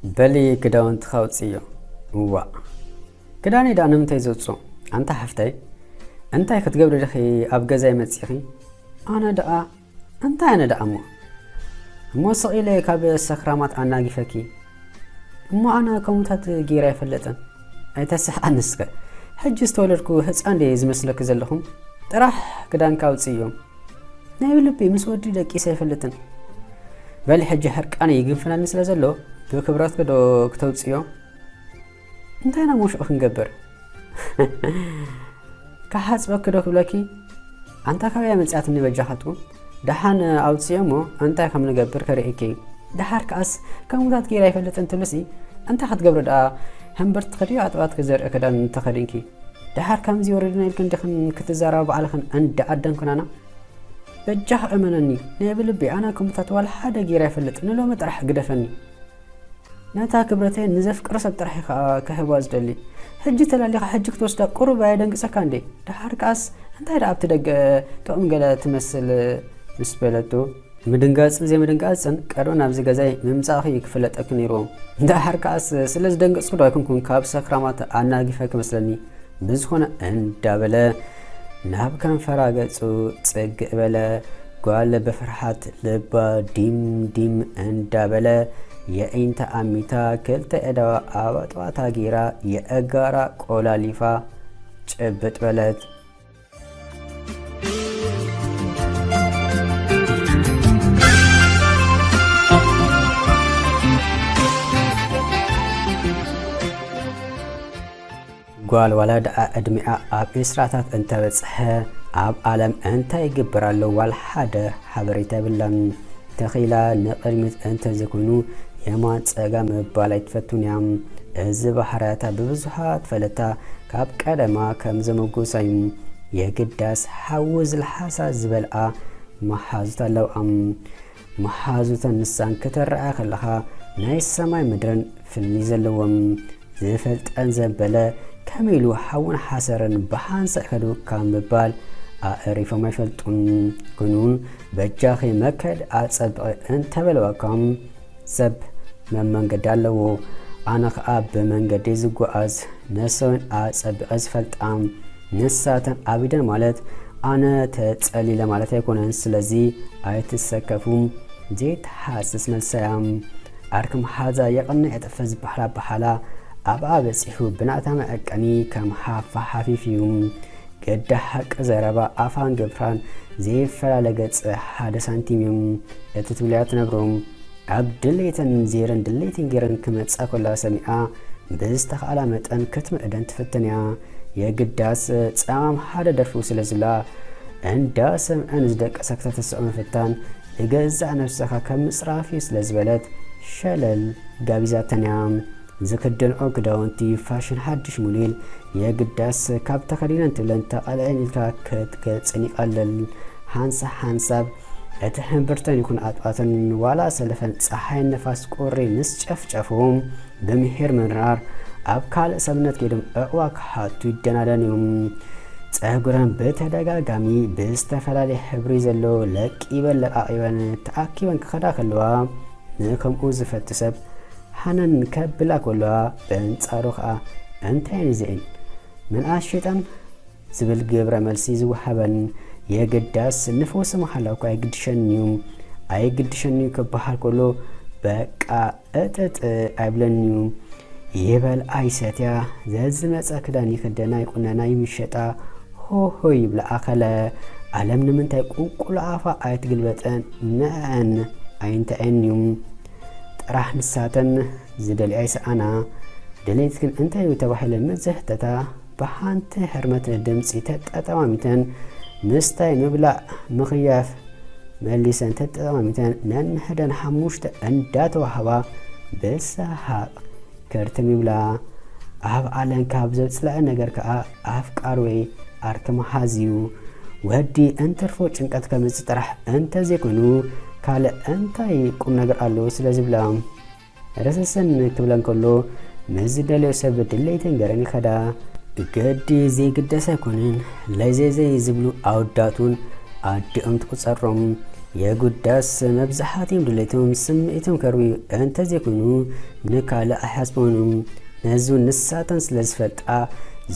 በሊ ክዳውንትኻ ኣውፅዮ። እዋእ፣ ክዳነይ ደኣ ንምንታይ ዘውፅኦ? ኣንታ ሓፍተይ፣ እንታይ ክትገብሪ ዲኺ ኣብ ገዛይ መፂኺ? ኣነ ደኣ እንታይ ኣነ ደኣ እሞ? እሞ ስቕ ኢለ ካብ ሰኽራማት ኣናጊፈኪ። እሞ ኣነ ከምኡታት ገይረ ኣይፈልጥን። ኣይተስሕቐኒ እስከ። ሕጂ ዝተወለድኩ ህፃን ድየ ዝመስለኪ ዘለኹ? ጥራሕ ክዳንካ ኣውፅዮ። ናይ ብልቢ ምስ ወዲ ደቂሰ ኣይፈልጥን። በሊ ሕጂ ሕርቃነይ ይግንፍለኒ ስለ ዘሎ ብክብረትኪ ዶ ክተውፅዮ? እንታይ ኢና ሞሽዑ ክንገብር? ክሓፅበኪ ዶ ክብለኪ? ኣንታ ካበይ መፅኣትኒ በጃኻትኩም? ደሓን ኣውፅዮ እሞ እንታይ ከም ንገብር ከርእየኪ። ደሓር ከኣስ ከምኡታት ገይረ ኣይፈልጥን ትብልሲ እንታይ ክትገብሪ ደኣ? ሕምብርቲ ክድዮ ኣጥባትኪ ዘርኢ ክዳን እንተኸዲንኪ? ደሓር ከምዚ ወሪድና ኢልክን ዲኽን ክትዛረባ ባዕልኽን እንዳ ኣደንኩናና? በጃኻ እመነኒ፣ ናይ ብልቢ ኣነ ከምኡታት ዋላ ሓደ ገይረ ኣይፈልጥን፣ ንሎሚ ጥራሕ ግደፈኒ። ነታ ክብረተይ ንዘፍቅሮ ሰብ ጥራሕ እዩ ከዓ ክህባ ዝደሊ። ሕጂ ተላሊኻ ሕጂ ክትወስዳ ቁሩብ ኣየደንግጸካ እንዴ? ደሓር ከኣስ እንታይ ደኣ ኣብቲ ደገ ጥዑም ገለ ትመስል ምስ በለቶ፣ ምድንጋጽን ዘይምድንጋጽን ቀደም ናብዚ ገዛይ ምምጻእኺ እዩ ክፍለጠኪ ነይርዎ። ደሓር ከኣስ ስለ ዝደንገጽኩ ዶ ኣይኮንኩን ካብ ሰክራማት ኣናጊፈ ክመስለኒ። ብዝኾነ እንዳበለ ናብ ከንፈራ ገጹ ጽግእ በለ። ጓል ብፍርሓት ልባ ዲም ዲም እንዳበለ የዒንታ ኣሚታ ክልተ ኣእዳዋ ኣብ ኣጥባታ ገይራ የእጋራ ቆላሊፋ ጭብጥ በለት። ጓል ዋላ ደኣ ዕድሚኣ ኣብ ዒስራታት እንተበጽሐ ኣብ ዓለም እንታይ ይግበር ኣሎ ዋላ ሓደ ሓበሬታ የብላን። ተኺላ ንቕድሚት እንተዘይኮይኑ የማን ጸጋም ምባል ኣይትፈቱን እያ። እዚ ባህርያታ ብብዙሓት ፈለጥታ ካብ ቀደማ ከም ዘመጎሳ እዩ። የግዳስ ሓዊ ዝልሓሳ ዝበልዓ መሓዙት ኣለውኣ። መሓዙተን ንሳን ክትረኣ ከለኻ ናይ ሰማይ ምድርን ፍልልይ ዘለዎም። ዝፈልጠን ዘበለ ከመይ ኢሉ ሓውን ሓሰርን ብሓንሳእ ከድውካ ምባል ኣእሪፎም ኣይፈልጡን። ኮይኑ እውን በጃኺ መከድ ኣጸብቒ እንተበለዋካ ሰብ መመንገዲ ኣለዎ። ኣነ ኸኣ ብመንገዲ ዝጓዓዝ ነሰውን ኣጸብቐ ዝፈልጣ ንሳተን ኣቢደን ማለት ኣነ ተጸሊለ ማለት ኣይኮነን። ስለዚ ኣይትሰከፉ። ዘይትሓስስ መልሰያ። ዓርኪ መሓዛ የቐንእ የጠፍእ ዝበሃል ኣበሃህላ ኣብኣ በጺሑ ብናታ መዐቀኒ ከም ሃፋ ሓፊፍ እዩ። ግዳ ሓቂ ዘረባ ኣፋን ግብራን ዘይፈላለ ገጽ ሓደ ሳንቲም እዩ። እቲ ትብልያ ትነብሮ። ኣብ ድሌተን ዜረን ድሌተን ጌረን ክመጻ ከለዋ ሰሚዓ ብዝተኻእላ መጠን ክትምእደን ትፍትን እያ። የግዳስ ጸማም ሓደ ደርፉ ስለ ዝብላ እንዳ ሰምዐን ዝደቀሳ ከተተስዖ ምፍታን ንገዛእ ነብስኻ ከም ምጽራፍ እዩ ስለ ዝበለት ሸለል ጋቢዛተን እያ። ዝክደንኦ ክዳውንቲ ፋሽን ሓድሽ ሙዴል የግዳስ ካብ ተኸዲነን ትብለን ተቐልዐን ኢልካ ክትገልጽን ይቐልል። ሓንሳብ ሓንሳብ እቲ ሕምብርተን ይኹን ኣጥባተን ዋላ ሰለፈን ጸሓይን ነፋስ ቁሪ ምስ ጨፍጨፉ ብምሒር ምንራር ኣብ ካልእ ሰብነት ከይዶም ዕቕባ ክሓቱ ይደናደን እዩ። ጸጉረን ብተደጋጋሚ ብዝተፈላለየ ሕብሪ ዘለዎ ለቂበን ለቃቂበን ተኣኪበን ክኸዳ ከለዋ ንከምኡ ዝፈቱ ሰብ ሃነን ከብላ ከለዋ በንጻሩ ኸኣ እንታይ እየን እዚኤን ምልኣት ሸይጣን ዝብል ግብረ መልሲ ዝወሃበን። የግዳስ ንፈውሲ መሓላ እኳ ኣይግድሸንን'ዩ፣ ኣይግድሸንን'ዩ ክበሃል ከሎ በቃ እጥጥ ኣይብለንን'ዩ። ይበልዓ ይሰትያ፣ ዘዝመጸ ክዳን ይኽደና ይቑነና ይምሸጣ ሆሆ ይብላ ኣኸለ። ዓለም ንምንታይ ቁንቁሎ ኣፋ ኣይትግልበጠን ንዐን ኣይንትዐንን'ዩ። ጥራሕ ንሳተን ዝደልያ ይስኣና። ድሌትክን እንታይ እዩ ተባሂለን ምስ ዝሕተታ ብሓንቲ ህርመት ድምጺ ተጠጠማሚተን ምስታይ ምብላዕ ምኽያፍ መሊሰን ተጠማሚተን ነንሕደን ሓሙሽተ እንዳተዋህባ ብሰሓቕ ክርትም ይብላ። ኣብ ዓለም ካብ ዘጽልእ ነገር ከኣ ኣፍቃር ወይ ዓርኪ ምሓዝ እዩ። ወዲ እንትርፎ ጭንቀት ከምጽእ ጥራሕ እንተዘይኮይኑ ካልእ እንታይ ቁም ነገር ኣለዎ ስለ ዝብላ። ረሰሰን ክብለን ከሎ ምስ ዝደልዮ ሰብ ድሌተን ገረን ይኸዳ። ብገዲ ዘይግደስ ኣይኮነን። ለዘይዘይ ዝብሉ ኣወዳት እውን ኣዲኦም ትቁጸሮም። የጉዳስ መብዛሕትኦም ድሌቶም ስምዒቶም ከርብዩ እንተዘይኮይኑ ንካልእ ኣይሓስቦምን። ነዚ እውን ንሳተን ስለ ዝፈልጣ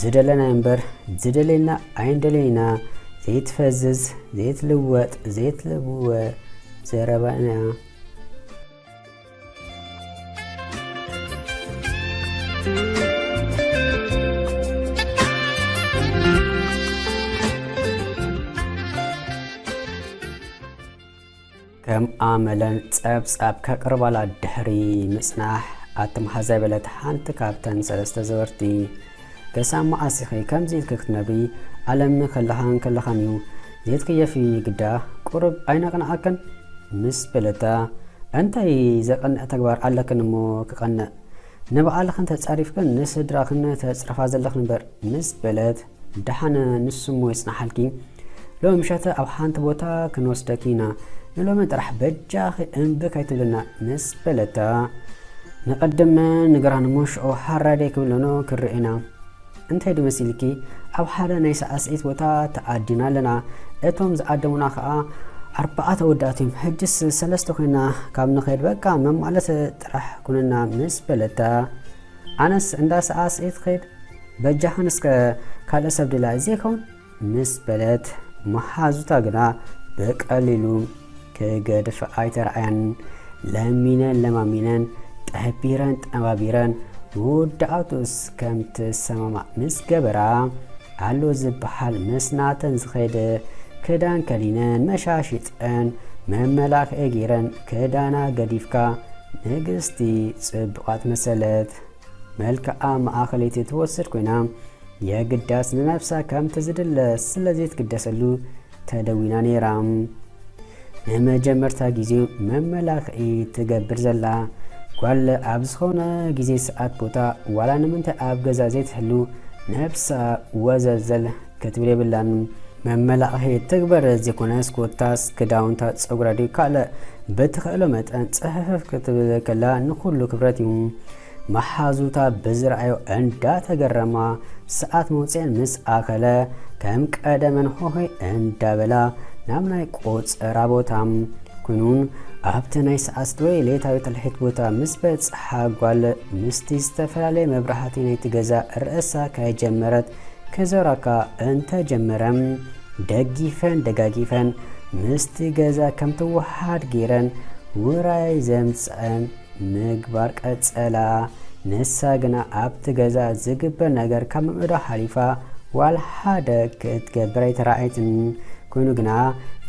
ዝደለናዮ እምበር ዝደለየና ኣይንደለየና ዘይትፈዝዝ ዘይትልወጥ ዘይትልብወ ዘረባ ኢና። ከም ኣመለን ጸብጻብ ከቕርባላ ድሕሪ ምጽናሕ ኣቲ መሓዛይ በለት ሓንቲ ካብተን ሰለስተ ዘወርቲ። ከሳብ መዓስ ኢኺ ከምዚ ኢልኪ ክትነብሪ? ዓለም ከለኻን ከለኻን እዩ። ዘይትክየፊ ግዳ ቁሩብ ኣይነቕንዓክን? ምስ በለታ እንታይ ዘቐንዕ ተግባር ኣለክን እሞ ክቐንዕ? ንባዕልኽን ተጻሪፍክን ንስድራኽን ተጽርፋ ዘለኽን እምበር ምስ በለት፣ ደሓን ንሱ እሞ ይጽናሓልኪ። ሎሚ ምሸት ኣብ ሓንቲ ቦታ ክንወስደኪ ኢና። ንሎሚ ጥራሕ በጃኺ እምቢ ከይትብልና ምስ በለታ፣ ንቐድም ንግራን እሞ ሽዑ ሃራደይ ክብለኖ ክርኤና። እንታይ ዶ መሲልኪ? ኣብ ሓደ ናይ ሳዕስዒት ቦታ ተኣዲና ኣለና። እቶም ዝኣደሙና ኸኣ ኣርባዕተ ኣወዳት እዮም። ሕጅስ ሰለስተ ኮይና ካብ ንኸይድ በቃ መማለስ ጥራሕ ኩንና ምስ በለታ፣ ኣነስ እንዳ ሳዕስዒት ኸይድ በጃኽን እስከ ካልእ ሰብ ድላ ዘይከውን ምስ በለት፣ መሓዙታ ግና ብቐሊሉ ክገድፍ ኣይተራእያን። ለሚነን ለማሚነን፣ ጠቢረን ጠባቢረን፣ መወዳእቱስ ከም ትሰማማዕ ምስ ገበራ፣ ኣሎ ዝበሃል ምስ ናተን ዝኸይድ ክዳን ከዲነን፣ መሻሽጠን፣ መመላኽዒ ገይረን፣ ክዳና ገዲፍካ ንግስቲ ጽቡቓት መሰለት። መልክዓ ማእኸለይቲ ትወስድ ኮይና፣ የግዳስ ንነብሳ ከምቲ ዝድለ ስለ ዘይትግደሰሉ ተደዊና ነይራ። ንመጀመርታ ግዜ መመላኽዒ ትገብር ዘላ ጓል ኣብ ዝኾነ ግዜ ሰዓት ቦታ ዋላ ንምንታይ ኣብ ገዛ ዘይትህሉ ነብሳ ወዘልዘል ክትብል የብላን። መመላኽዒ ትግበር ዘይኮነስ ኮታስ ክዳውንታ ጸጉራ ድዩ ካልእ ብትኽእሎ መጠን ጽፍፍ ክትብል ከላ ንኹሉ ክብረት እዩ። መሓዙታ ብዝረኣዮ እንዳተገረማ ሰዓት መውፅኤን ምስ ኣኸለ ከም ቀደመን ሆሆይ እንዳበላ ናብ ናይ ቆፀራ ቦታ ኩኑን ኣብቲ ናይ ሰዓት ወይ ሌታዊ ትልሒት ቦታ ምስ በፅሓ ጓል ምስቲ ዝተፈላለየ መብራህቲ ናይቲ ገዛ ርእሳ ከጀመረት ክዘራካ እንተጀመረ ደጊፈን ደጋጊፈን ምስቲ ገዛ ከም ትወሃድ ገይረን ውራይ ዘምፅአን ምግባር ቀጸላ። ንሳ ግና ኣብቲ ገዛ ዝግበር ነገር ካብ ምእዶ ሓሊፋ ዋላ ሓደ ክትገብር ኣይተራእየትን። ኮይኑ ግና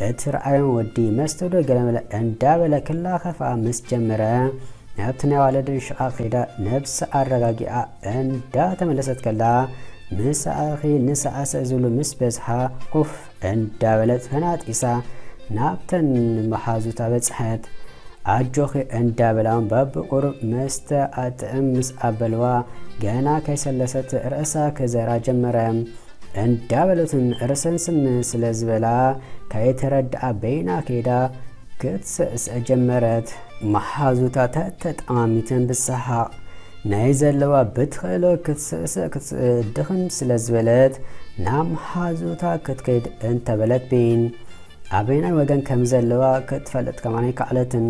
እቲ ረኣዮን ወዲ መስተ ዶ ገለመለ እንዳበለ ክላኸፋ ምስ ጀመረ ናብቲ ናይ ዋለደን ሽቓቕ ከይዳ ነብሳ ኣረጋጊኣ እንዳተመለሰት ከላ፣ ምሳኣኺ ንሰዓሰዕ ዝብሉ ምስ በዝሓ ኮፍ እንዳበለት ፈናጢሳ ናብተን መሓዙታ በጽሐት። ኣጆኺ እንዳበላን በብቁሩብ መስተ ኣጥዕም ምስ ኣበልዋ፣ ገና ከይሰለሰት ርእሳ ክዘራ ጀመረ። እንዳበለትን ርእሰን ስም ስለ ዝበላ ከይተረድኣ በይና ከይዳ ክትስዕስዕ ጀመረት። መሓዙታ ተተጠማሚተን ብሰሓቕ ናይ ዘለዋ ብትኽእሎ ክትስዕስዕ ክትድኽም ስለ ዝበለት ናብ መሓዙታ ክትከይድ እንተበለት ቤን ኣበይናይ ወገን ከም ዘለዋ ክትፈልጥ ከማን ኣይከኣለትን።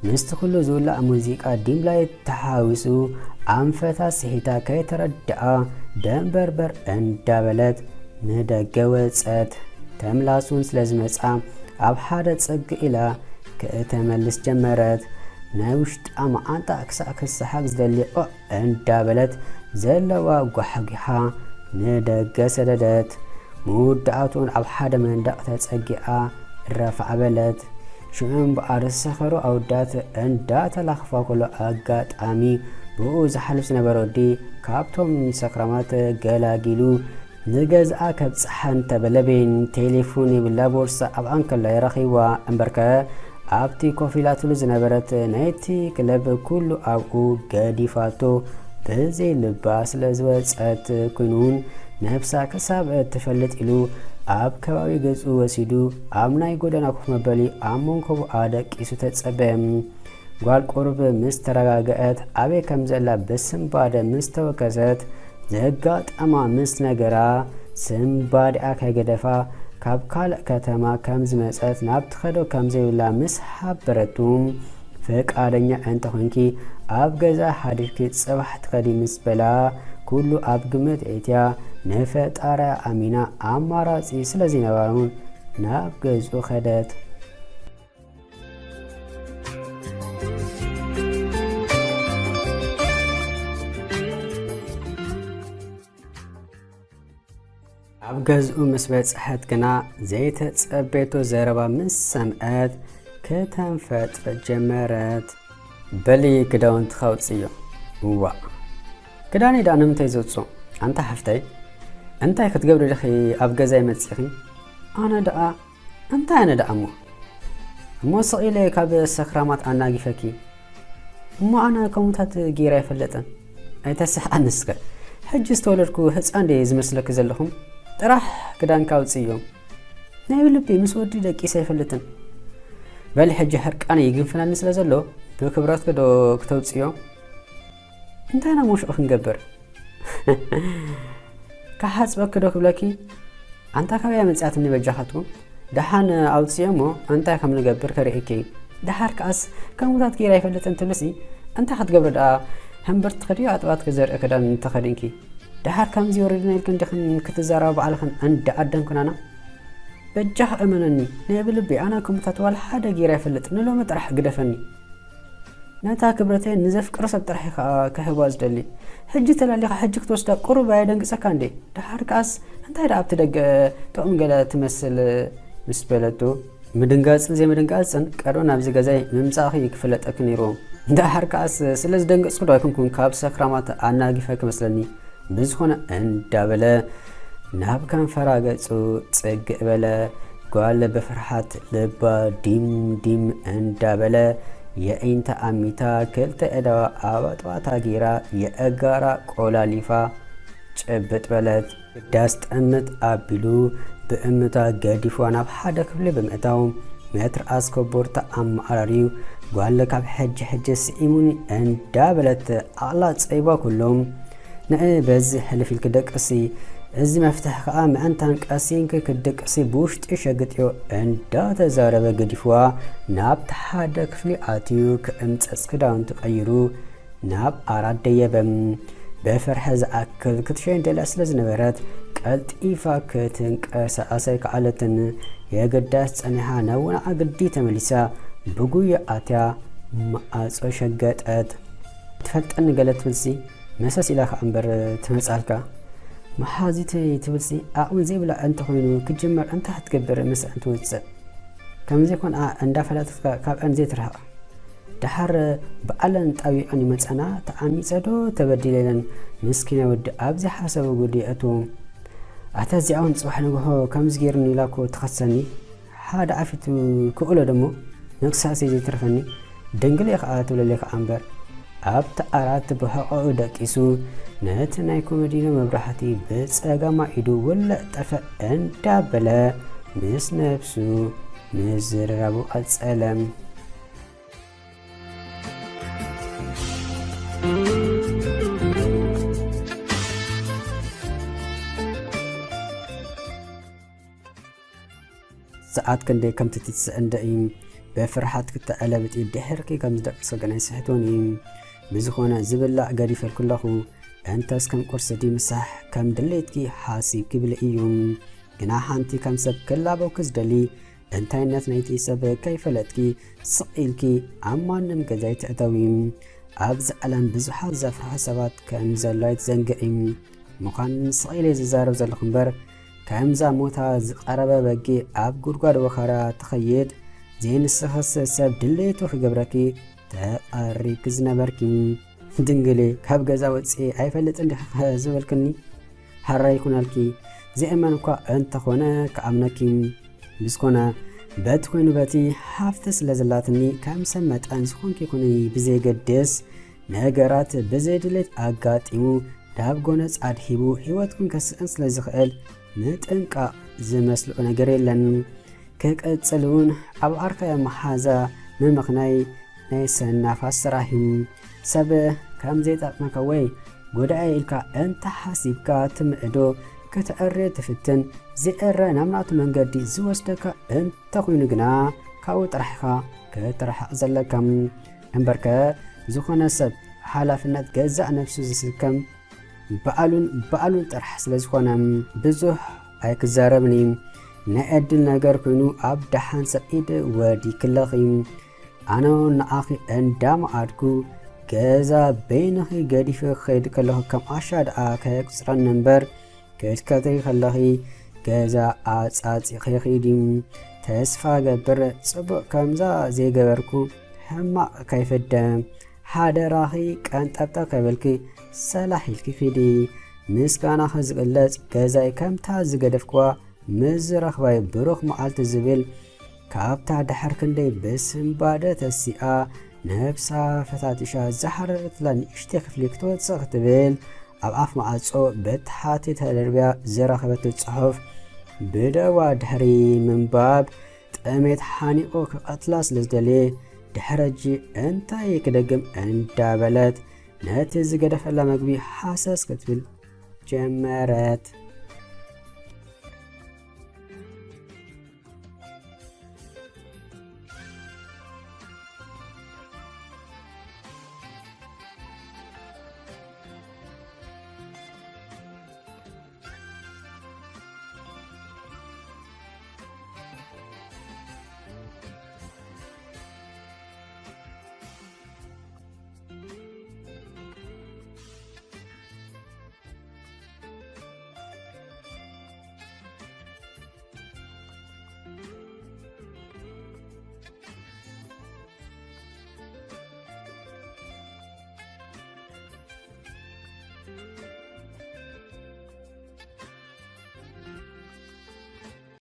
ምስቲ ኩሉ ዝውላዕ ሙዚቃ ዲምላይት ተሓዊሱ ኣንፈታ ስሒታ ከይተረድኣ ደንበርበር እንዳበለት ንደገ ወጸት። ተምላስ እውን ስለ ዝመጻ ኣብ ሓደ ጽግ ኢላ ክእተመልስ ጀመረት። ናይ ውሽጣ መዓንጣ ክሳዕ ክሰሓግ ዝደሊ ኦዕ እንዳበለት ዘለዋ ጓሕጒሓ ንደገ ሰደደት። መወዳእትኡን ኣብ ሓደ መንደቕ ተጸጊዓ ረፋዕ በለት። ሽዑ እምበኣር ዝሰኸሩ ኣወዳት እንዳተላኽፋ ከሎ ኣጋጣሚ ብኡ ዝሓልፍ ዝነበረ ወዲ ካብቶም ሰክራማት ገላጊሉ ንገዝኣ ከብጽሓ እንተበለ ቤን ቴሌፎን የብላ ቦርሳ ኣብ ኣንከላይ ረኺብዋ እምበርከ ኣብቲ ኮፍ ኢላትሉ ዝነበረት ናይቲ ክለብ ኩሉ ኣብኡ ገዲፋቶ ብዘይ ልባ ስለ ዝወጸት ኩኑን ነብሳ ክሳብ እትፈልጥ ኢሉ ኣብ ከባቢ ገጹ ወሲዱ ኣብ ናይ ጎደና ኮፍ መበሊ ኣብ መንኮቡ ኣደቂሱ ተጸበ። ጓል ቁሩብ ምስ ተረጋግአት ኣበይ ከም ዘላ ብስንባደ ምስ ተወከሰት ዘጋጠማ ምስ ነገራ ስንባዲኣ ከይገደፋ ካብ ካልእ ከተማ ከም ዝመጸት ናብ ትኸዶ ከም ዘይብላ ምስ ሓበረቱ፣ ፍቃደኛ እንተኾንኪ ኣብ ገዛ ሓዲርኪ ጽባሕ ትኸዲ ምስ በላ፣ ኩሉ ኣብ ግምት እትያ ንፈጣሪ ኣሚና ኣማራጺ ስለ ዘይነበሮም ናብ ገዝኡ ከደት። ኣብ ገዝኡ ምስ በጽሐት ግና ዘይተጸበየቶ ዘረባ ምስ ሰምዐት ከተንፈጥፈጥ ጀመረት። በሊ ክዳውንትኻ ኣውጽዮ። እዋእ፣ ክዳነይ ደኣ ንምንታይ ዘውጽኦ? ኣንታ ሓፍተይ፣ እንታይ ክትገብሪ ዲኺ ኣብ ገዛይ መጺኺ? ኣነ ደኣ እንታይ ኣነ ደኣ እሞ? እሞ ስቕ ኢለ ካብ ሰኽራማት ኣናጊፈኪ። እሞ ኣነ ከምኡታት ገይረ ኣይፈልጥን። ኣይተስሕቐኒ እስከ። ሕጂ ዝተወለድኩ ህፃን ድየ ዝመስለኪ ዘለኹም? ጥራሕ ክዳንካ ኣውፅእዮ። ናይ ብልቢ ምስ ወዲ ደቂሰ ኣይፈልጥን። በሊ ሕጂ ሕርቃነይ ይግንፍለኒ ስለ ዘሎ ብክብረትኪ ዶ ክተውፅእዮ? እንታይ ኢና እሞ ሽዑ ክንገብር? ክሓጽበኪ ዶ ክብለኪ? ኣንታ ካበይ ኣምጺኣትኒ በጃኻትኩም? ደሓን ኣውጽእዮ እሞ እንታይ ከም ንገብር ከርእየኪ። ደሓር ከኣስ ከምኡታት ገይረ ኣይፈልጥን ትብልሲ፣ እንታይ ክትገብሪ ደኣ? ሕምብርትኺ ድዩ ኣጥባትኪ ዘርኢ ክዳን እንተኸዲንኪ? ደሓር ከምዚ ወሪድና ኢልክን ዲኽን ክትዛረባ ባዕልኽን እንዳ ኣደን ኩናና? በጃኺ እመነኒ፣ ናይ ብልቢ ኣነ ከምኡታት ዋላ ሓደ ገይረ ኣይፈልጥን፣ ንሎሚ ጥራሕ ግደፈኒ። ነታ ክብረተይ ንዘፍቅሮ ሰብ ጥራሕ እየ ኸኣ ክህባ ዝደሊ። ሕጂ ተላሊኻ ሕጂ ክትወስዳ ቁሩብ ኣየደንግጸካ እንዴ? ደሓር ከኣስ እንታይ ደኣ ኣብቲ ደገ ጥዑም ገለ ትመስል ምስ በለቶ፣ ምድንጋጽን ዘይምድንጋጽን ቀደም ናብዚ ገዛይ ምምጻእኺ ክፍለጠኪ ነይርዎ። ደሓር ከኣስ ስለ ዝደንገጽኩ ዶ ኣይኮንኩን ካብ ሰክራማት ኣናጊፈኪ መስለኒ። ብዝኾነ እንዳበለ ናብ ከንፈራ ገጹ ጽግዕ በለ። ጓል ብፍርሓት ልባ ዲም ዲም እንዳበለ የዒንታ ኣሚታ ክልተ ኣእዳዋ ኣብ ኣጥባታ ገይራ የእጋራ ቆላሊፋ ጭብጥ በለት። ዳስ ጠምት ኣቢሉ ብእምታ ገዲፍዋ ናብ ሓደ ክፍሊ ብምእታው መትርኣስ ኮቦርታ ኣመዓራርዩ ጓል ካብ ሕጂ ሕጂ ስዒሙኒ እንዳበለት ዓቕላ ጸይባ ኩሎም ንዒ በዚ ሕልፍ ኢልኪ ደቅሲ፣ እዚ መፍትሕ ከኣ ምእንታን ቀሲንኪ ክትድቅሲ ብውሽጢ ሸግጥዮ እንዳተዛረበ ገዲፍዋ ናብቲ ሓደ ክፍሊ ኣትዩ ክእምጸጽ ክዳውንቲ ቀይሩ ናብ ዓራት ደየበ። ብፍርሒ ዝኣክል ክትሸይን ደልያ ስለ ዝነበረት ቀልጢፋ ክትንቀሳቐስ ኣይከኣለትን። የግዳስ ጸኒሓ ናብ ወንዓ ግዲ ተመሊሳ ብጉያ ኣትያ ማዕጾ ሸገጠት። ትፈልጠኒ ገለ ትብልሲ መሰስ ኢላ ከኣ እምበር ትመጻልካ። መሓዚተይ ትብልሲ ዓቕሚ ዘይብላ እንተኾይኑ ክጅመር እንታይ ክትገብር ምስአን ትወጽእ? ከም ዘይኮንኣ እንዳፈለጠትካ ካብአን ዘይትርሕቕ። ደሓር ብዓለን ጣቢዐን ይመጻና ተዓሚጸ ዶ ተበዲለ ኢለን ምስኪናይ ወዲ ኣብ ዘይሓሰቦ ጉዲ የእትዎም። ኣታ እዚኣ እውን ጽባሕ ንግሆ ከምዚ ገይሩኒ ኢላ እኮ ትኸሰኒ። ሓደ ዓፊቱ ክእሎ ደሞ መክሳሰይ ዘይተርፈኒ። ድንግል እየ ከኣ ትብለለይ ከኣ እምበር። ኣብቲ ዓራት ብሕቖኡ ደቂሱ ነቲ ናይ ኮመዲኖ መብራህቲ ብጸጋማይ ኢዱ ውልዕ ጠፈእ እንዳበለ ምስ ነብሱ ምዝርራቡ ቀጸለ። ሰዓት ክንደይ ከም ትትስእ እንድዒ ብፍርሓት ክተዕለብጢ ድሕርኪ ከም ዝደቅሶ ግን ኣይስሕቶን እዩ። ብዝኾነ ዝብላዕ ገዲፈልኩ ኣለኹ። እንተስ ከም ቁርሲ ድዩ ምሳሕ ከም ድሌትኪ ሓሲብኪ ብልዒ እዩ። ግና ሓንቲ ከም ሰብ ክላበውኪ ዝደሊ እንታይነት ናይቲ ሰብ ከይፈለጥኪ ስቕ ኢልኪ ኣብ ማንም ገዛ ኣይትእተዊ። ኣብዚ ዓለም ብዙሓት ዘፍርሑ ሰባት ከም ዘሎ ኣይትዘንግዒ። ምዃን ስቕ ኢለ ዝዛረብ ዘለኹ እምበር ከምዛ ሞታ ዝቐረበ በጊዕ ኣብ ጉድጓድ ወኸራ ትኸይድ ዘይንስኽስ ሰብ ድሌቱ ክገብረኪ ተቐሪብኪ ዝነበርኪ። ድንግሌ ካብ ገዛ ወፅኤ ኣይፈልጥን ዲኺ ዝበልክኒ? ሓራይ ይኹነልኪ፣ ዘይእመን እኳ እንተኾነ ክኣምነኪ። ብዝኾነ በቲ ኮይኑ በቲ ሃፍቲ ስለ ዘላትኒ ከም ሰብ መጠን ዝኾንኪ ይኹኒ ብዘየገድስ ነገራት ብዘይድሌት ኣጋጢሙ ናብ ጎነጽ ኣድሂቡ ህይወትኩም ከስእን ስለ ዝኽእል ምጥንቃቕ ዝመስልኦ ነገር የለን። ክቕጽል እውን ኣብ ዓርካያ መሓዛ ምምኽናይ ናይ ሰናፋት ስራሕ እዩ። ሰብ ከም ዘይጠቕመካ ወይ ጎዳኢ ኢልካ እንተ ሓሲብካ ትምዕዶ ክትዕሪ ትፍትን፣ ዝዕረ ናብ ናቱ መንገዲ ዝወስደካ እንተኾይኑ ግና ካብኡ ጥራሕ ኢኻ ክትርሕቕ ዘለካ። እምበርከ ዝኾነ ሰብ ሓላፍነት ገዛእ ነፍሱ ዝስከም ባዕሉን ባዕሉን ጥራሕ ስለ ዝኾነ ብዙሕ ኣይክዛረብን እዩ። ናይ ዕድል ነገር ኮይኑ ኣብ ደሓን ሰብ ኢድ ወዲክለኺ። ኣነ እውን ንዓኺ እንዳመዓድኩ ገዛ በይንኺ ገዲፈ ክኸይድ ከለኹ ከም ዓሻ ደኣ ከየቁጽረኒ እምበር ክትከትሪ ከለኺ ገዛ ኣጻጺኺ ኺዲ። ተስፋ ገብር ጽቡቕ ከምዛ ዘይገበርኩ ሕማቕ ከይፍደ። ሓደራኺ ቀንጠብጠብ ከይበልኪ ሰላሕ ኢልኪ ኺዲ። ምስጋናኺ ዝግለጽ ገዛይ ከምታ ዝገደፍክዋ ምስ ዝረኽባይ ብሩኽ መዓልቲ ዝብል ካብታ ድሕር ክንደይ ብስንባደ ተሲኣ ነብሳ ፈታቲሻ ዝሓረረትላ ንእሽተይ ክፍሊ ክትወጽእ ክትብል ኣብ ኣፍ ማዕጾ በቲ ሓቲ ተደርብያ ዝረኸበቶ ጽሑፍ ብደዋ ድሕሪ ምንባብ ጥሜት ሓኒቑ ክቐትላ ስለ ዝደለየ ድሕሪ ሕጂ እንታይ ክደግም እንዳበለት ነቲ ዝገደፈላ መግቢ ሃሰስ ክትብል ጀመረት።